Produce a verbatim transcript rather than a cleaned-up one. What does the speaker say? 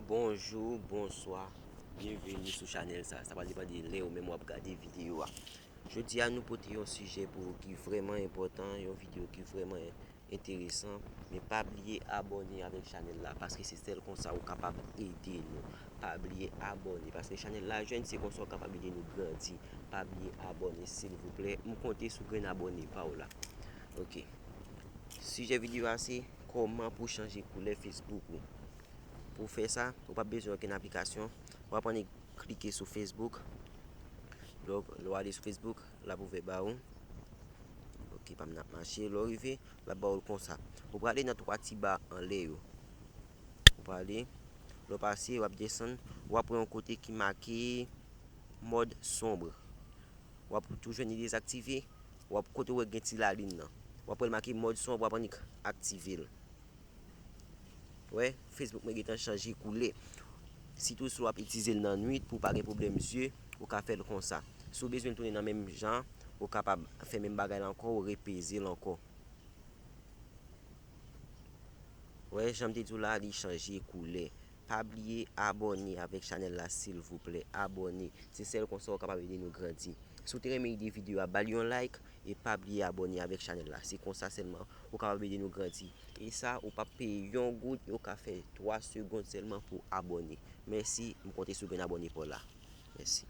Bonjou, bonswa, byenveni sou chanèl sa. Sa va depann de lè ou menm w ap gade videyo a. Jodi a, nou pote yon sijè pou ou ki vrèman enpòtan, yon videyo ki vrèman enteresan. Men pa bliye abòne avèk chanèl la, paske se sèl konsa ou kapab ede nou. Pa bliye abòne, paske chanèl la jèn, se konsa ou kapab ede nou grandi. Pa bliye abòne, silvouplè. M konte sou grenn abòne pa w la. Ok. Sijè videyo a se kòman pou chanje koulè Facebook ou. Pou fè sa, ou p ap bezwen okenn aplikasyon. W ap annik klike sou Facebook. Lè w, lè w ale sou Facebook, l ap ouvè ba ou. Ok, pa m nan ap mache. Lè w rive, l ap ba w l konsa. Ou prale nan twa ti ba anlè yo. Ou prale. Lè w pase, w ap desann. W ap wè yon kote ki make mòd sonb. W ap toujou ni dezaktive. W ap kote w wè gen ti lalin nan. W ap wè l make mòd sonb, w ap annik aktive l. Wè, Facebook mwen gentan chanje koulè. Sitou si w ap itilize l nan nwit pou w pa gen pwoblèm zye, ou ka fè l konsa. Si w bezwen l tounen nan menm jan, ou kapab fè menm bagay la ankò, ou repeze l ankò. Wè, jan m te di w la, li chanje koulè. Pa bliye abòne avèk chanèl la, silvouplè. Abòne. Se sèl konsa w kapab ede nou grandi. Si w te renmen ide videyo a, ba l yon like e pa bliye abòne avèk chanèl la. Se konsa sèlman ou kapab ede nou grandi. E sa, ou p ap peye yon goud, e ou ka fè twa segonn sèlman pou abòne. Mèsi, m konte sou grenn abòne pa w la. Mèsi.